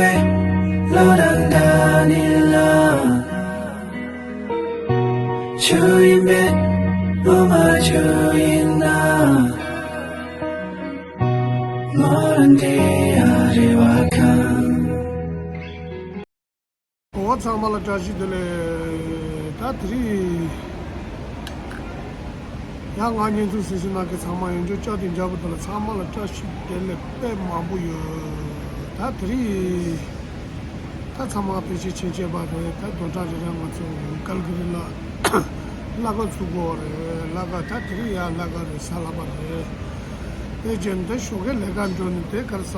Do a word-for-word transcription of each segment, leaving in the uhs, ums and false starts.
བློ་དང་འདྲ་ནི་ལ། ཆུ་ཡིན་པས་བློ་མ་ཆུ་ཡིན་ན། མོ་རང་དེ་ཡ་རེ་བ་ཁང་། འོ་ཚང་མ་ལ་བཀྲ་ཤིས་བདེ་ལེགས། ད་དེ་རིང་ཡང་ང་བརྙན་ཐུང་གཟིགས་གཟིགས་གནང་མཁན་ཚང་མ་ཡོད་འཇོག་བཅར་དེ་འཇགས་པ་དེ་ལ་ཚང་མ་ལ་བཀྲ་ཤིས་བདེ་ལེགས་དཔེ་མང་པོ་ཡོད། ད་དེ་རིང་ད་ཚང་མ་ཕལ་ཆེར་མཁྱེན་མཁྱེན་པ་རེད། ད་བདུན་ཕྲག་རེ་རེ་ང་ཚོ་ཀལ་ཀ་རི་ལ་ལྷ་ཁང་ཚུགས་ཀྱི་ཡོད་རེད། ལྷ་ཁང་ད་དེ་རིང་ཡང་ལྷ་ཁང་རེད། གཟའ་ལྷག་པ་རེད། དེ་རྗེས་དེ་ཞོགས་ཀས་ལས་ཀ་འགྲོ་ནས་དེ་གར་ས།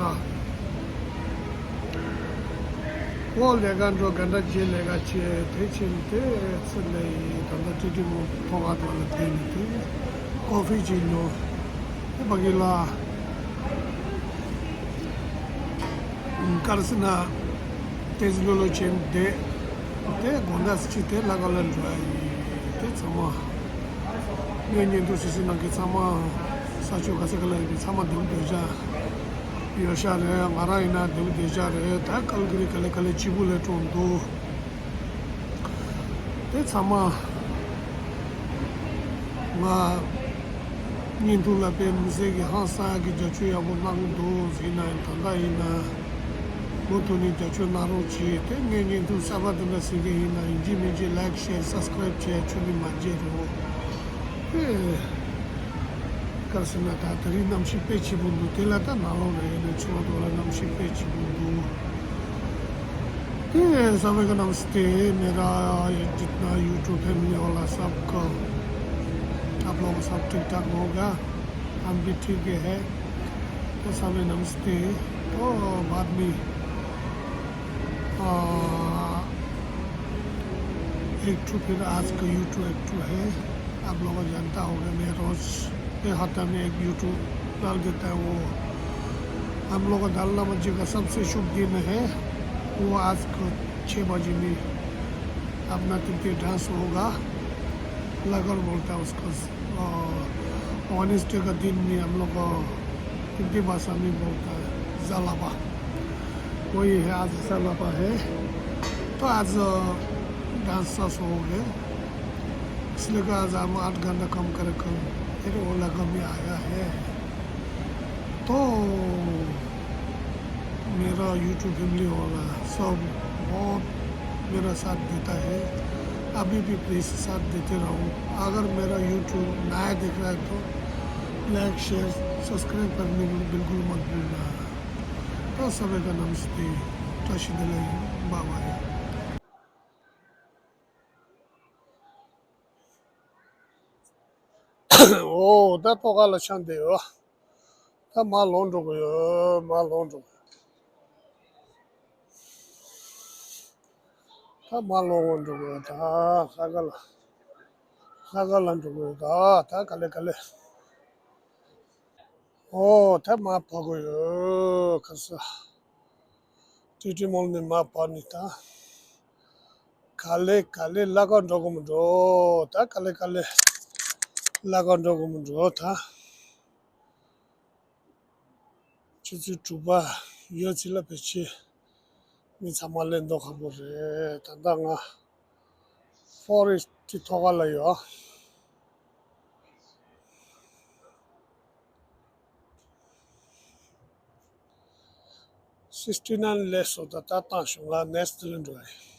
འོ་ལས་ཀ་འགྲོ། ག་འདྲ་བྱས་ལས་ཀ་བྱས། དེ་ཕྱིན་དེ་ཚེ་འདི་ཡི་ད་ལྟ་ཀྲི་ཀྲི་མོ་ཐོག་ཁ་ཐོག་ལ་བསྡད་ནས་དེ་ཀོ་ཧྥི་ཅིག་ཉོ། དེ་ཕ་གི་ལ་གར་སི་ན་ཏེ་ཟི་ལོ་ལོ་ཆེན་བསྡད། དེ་དགོང་དག་ཅིག་དེ་ལྷ་ཁང་ལ་འགྲོ་ཡ་ཡིན། དེ་ཚང་མ་ངའི་བརྙན་ཐུང་གཟིགས་གཟིགས་གནང་མཁན་ཚང་མ་ས་ཕྱོགས་ག་ས་ག་ལ་ཡོད་པའི་ཚང་མ་འདི་མོ་སྡོད་བཞག་ཡོད་ཤག་རེད། ང་རང་ཡིན་ན་འདི་མོ་བསྡད་བཞག་རེད། ད་ཀལ་ཀ་རི་ག་ལེ་ག་ལེ་སྐྱིད་པོ་ལས་གྲོངས་འདུག་དེ་ཚང་མ་ང་བརྙན་ཐུང་ལ་དཔེ་མི་སྲིད་ཀྱི་ཧང་སང་ཡག་གི་རྒྱབ་སྐྱོར་ཡག་པོ་གནང་འདུག་ཟེར་ན་ཡང་ད་ལྟ་ཡིན་ན་མུ་མཐུད་ནས་རྒྱབ་སྐྱོར་གནང་རོགས་གྱིས། དེ་ངའི་བརྙན་ཐུང་གསར་པ་དེ་འདྲ་གཟིགས་མཁན་ཡིན་ན་ཡིན་གཅིག་མིན་གཅིག་ལའིཀ་ཤེར་སབ་སི་ཀ་རེབ་བྱས་ཆུ་ནི་མ་བརྗེད་རོགས། ཨེ། ག་རེ་ཟེར་ན་ད་དེ་རིང་གནམ་གཤིས་དཔེ་སྐྱིད་པོ་འདུག་དེ་ལ་ད་ནང་ལོགས་རེད། ཡིན་ནའི་ཕྱི་ལོགས་ལ་གནམ་གཤིས་དཔེ་སྐྱིད་པོ་འདུག་དེ་ས་བའི་ག་གནམ་སྟེ་མེ་ར་ཡིག་ཇིད་ན་ཡུ་ཊུབ་ཕེ་མི་ལི་ཝ་ལ་སབ་ཀ་ཨབ་ལོག་སབ་ཊིག་ཊོག་ཧོ་ག་ཧམ་བི་ཐིག་གེ་ཧེ། དེ་ས་བའི་གནམ་སྟེ་ཨོ་བཱད་མི་ཨ་एक ठो फिर आज का यूट्यूब एक ठो है। आप लोग जानता होगा मैं रोज ये हफ्ता में एक यूट्यूब डाल देता है। वो हम लोग का डालना मस्जिद का सबसे शुभ दिन है। वो आज को छः बजे में अपना तिब्बती डांस होगा। लगर बोलता है उसको। वेडनेसडे का दिन में हम लोग को तिब्बती भाषा में बोलता है जालाबा। वही है, आज जालाबा है। तो आज डांस हो गया। इसलिए आज हम आठ घंटा काम कर कर फिर ओला में आया है। तो मेरा यूट्यूब फैमिली वाला सब बहुत मेरा साथ देता है। अभी भी प्लीज साथ देते रहो। अगर मेरा यूट्यूब नया देख रहा है तो लाइक शेयर सब्सक्राइब करने में बिल्कुल मत भूलना। तो सभी का नमस्ते। ཏྲ་ཤི་དེ་ལེ། བཱ་བཱ། ཨོ་ད་ཐོག་ཁ་ལ་ཆང་དེ་ཡོད། ད་མར་ལོག་འགྲོ་གི་ཡོད། མར་ལོག་འགྲོ་གི་ཡོད། ད་མར་ལོག་འགྲོ་གི་ཡོད། ད་ལྷ་ཁང་ལ་ལྷ་ཁང་ལ་འགྲོ་གི་ཡོད། ད་ད་ག་ལེ་ག་ལེ། ཨོ་ད་མར་བབས་གི་ཡོད། ཁ་ས་ཀྲི་ཀྲི་མོལ་ནས་མར་བབས་ནས་ད་ག་ལེ་ག་ལེ་ལྷ་ཁང་འགྲོ་གི་མི་འགྲོ། ད་ག་ལེ་ག་ལེ་ལྷ་ཁང་འགྲོ་གི་མི་འགྲོ། ད་ཆུ་ཚོད་དྲུག་པ་ཡོལ་ཚད་ལ་ཕལ་ཆེར་མི་ཚང་མ་སླེབས་མདོག་ཁ་པོ་རེད། ད་ལྟ་ང་ཕོ་རེ་སི་ཊི་ཐོག་ཁ་ལ་ཡོད། སིག་སི་ཊི་ནའིན་སླེབས་སོང་། ད་ལྟ་བཏང་བྱུང་། ང་ནེག་སི་ཊི་ལ་འགྲོ་ཡ་ཡིན།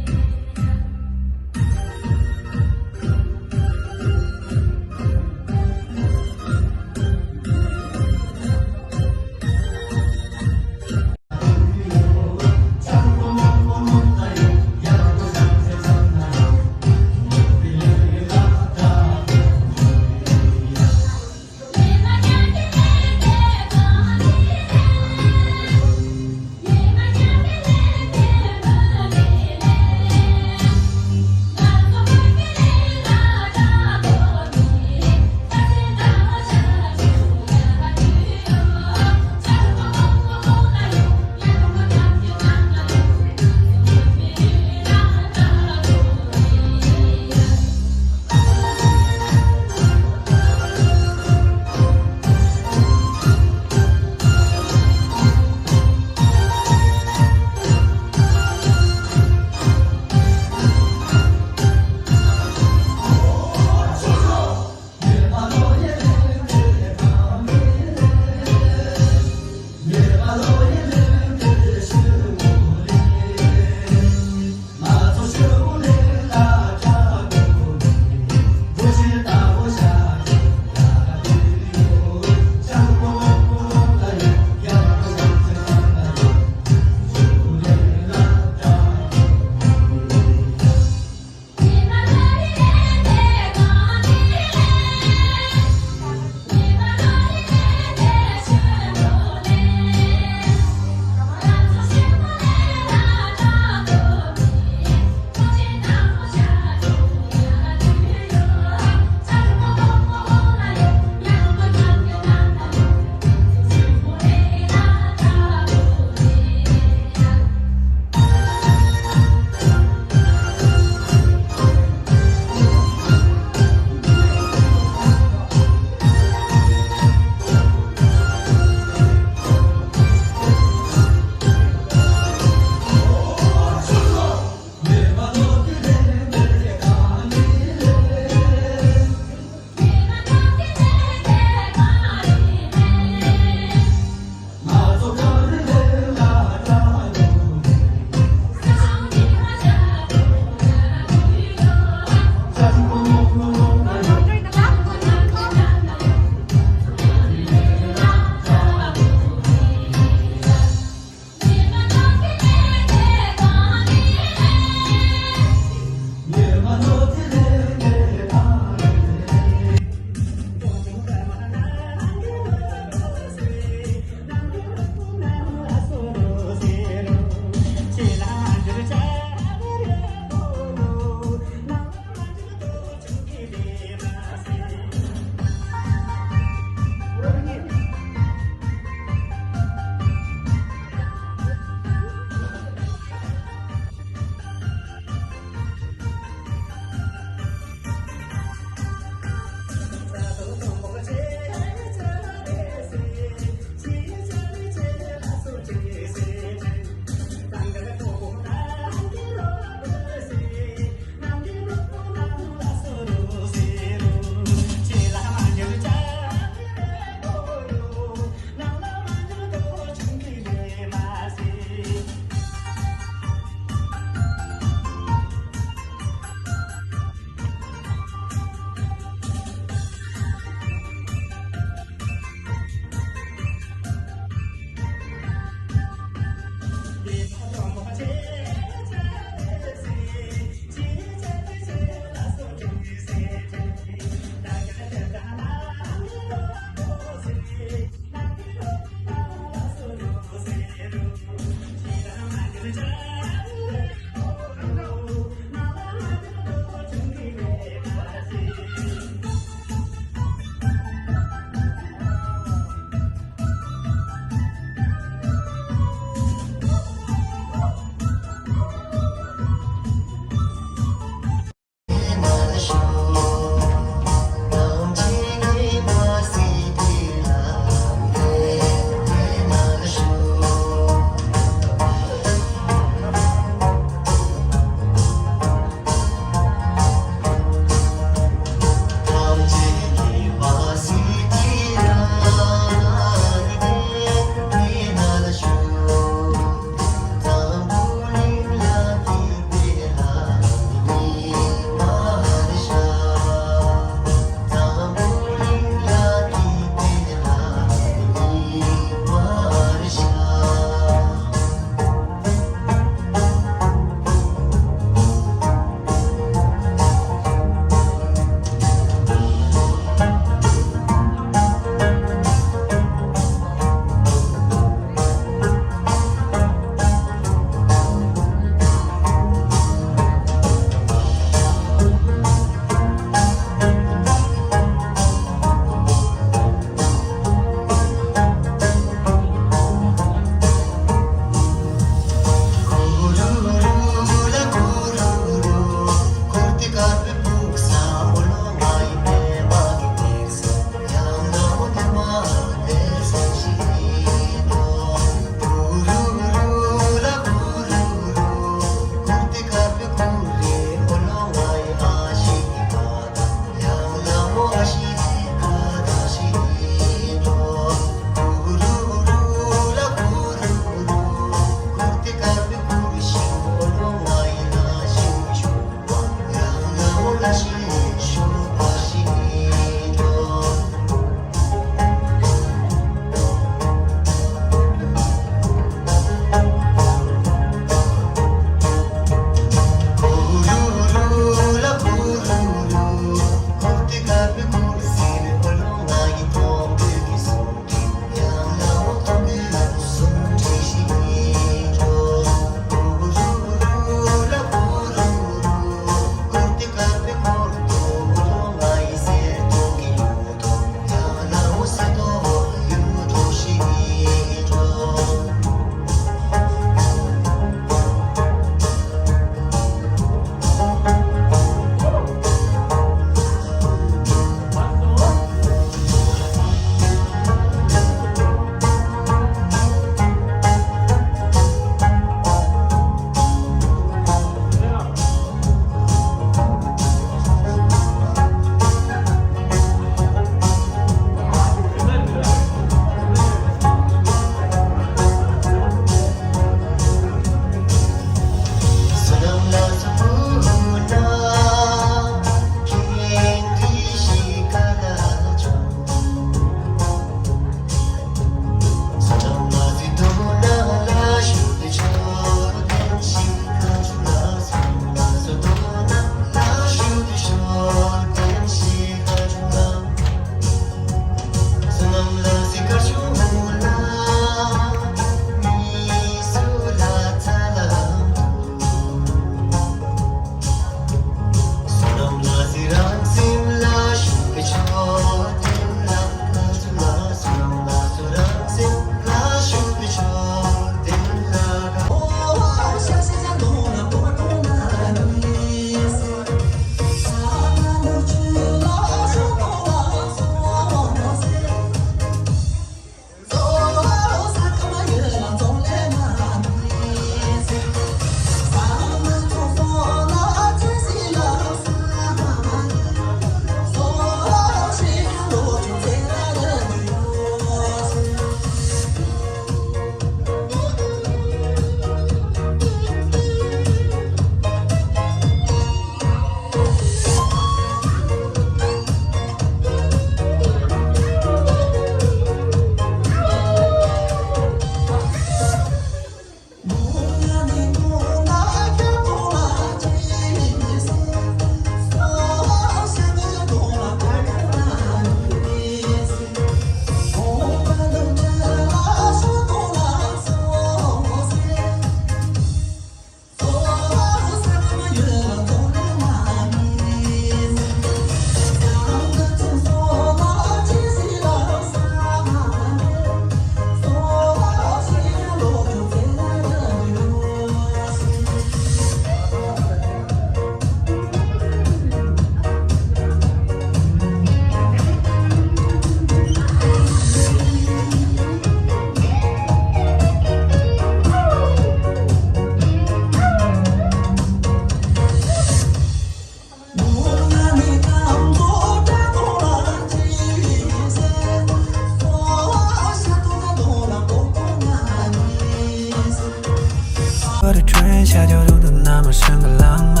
བར་ཁྲོན་ཤ་ཇོ་རུ་དུ་ན་མ་ཤང་གི་ལང་མ།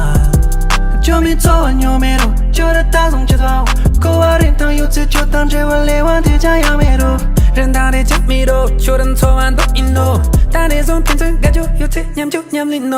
ཇོ་མི་ཚོ་བ་ཉོ་མེ་རུ་ཇོ་ར་ད་སོང་ཅི་ཐོ། ཁོ་བ་རིན་ཐང་ཡོད་ཚེ་ཇོ་དང་འབྲེལ་བ་ལས་བ་དེ་ཅང་ཡང་མེ་རུ། རིན་ཐང་རེ་ཅང་མེ་རུ་ཇོ་ར་ཚོ་བ་འདུག་ཨིན་ནོ། ད་རེ་སོང་དེ་ཚོ་ག་ཇོ་ཡོད་ཚེ་ཉམ་ཇོ་ཉམ་ལིན་ནོ།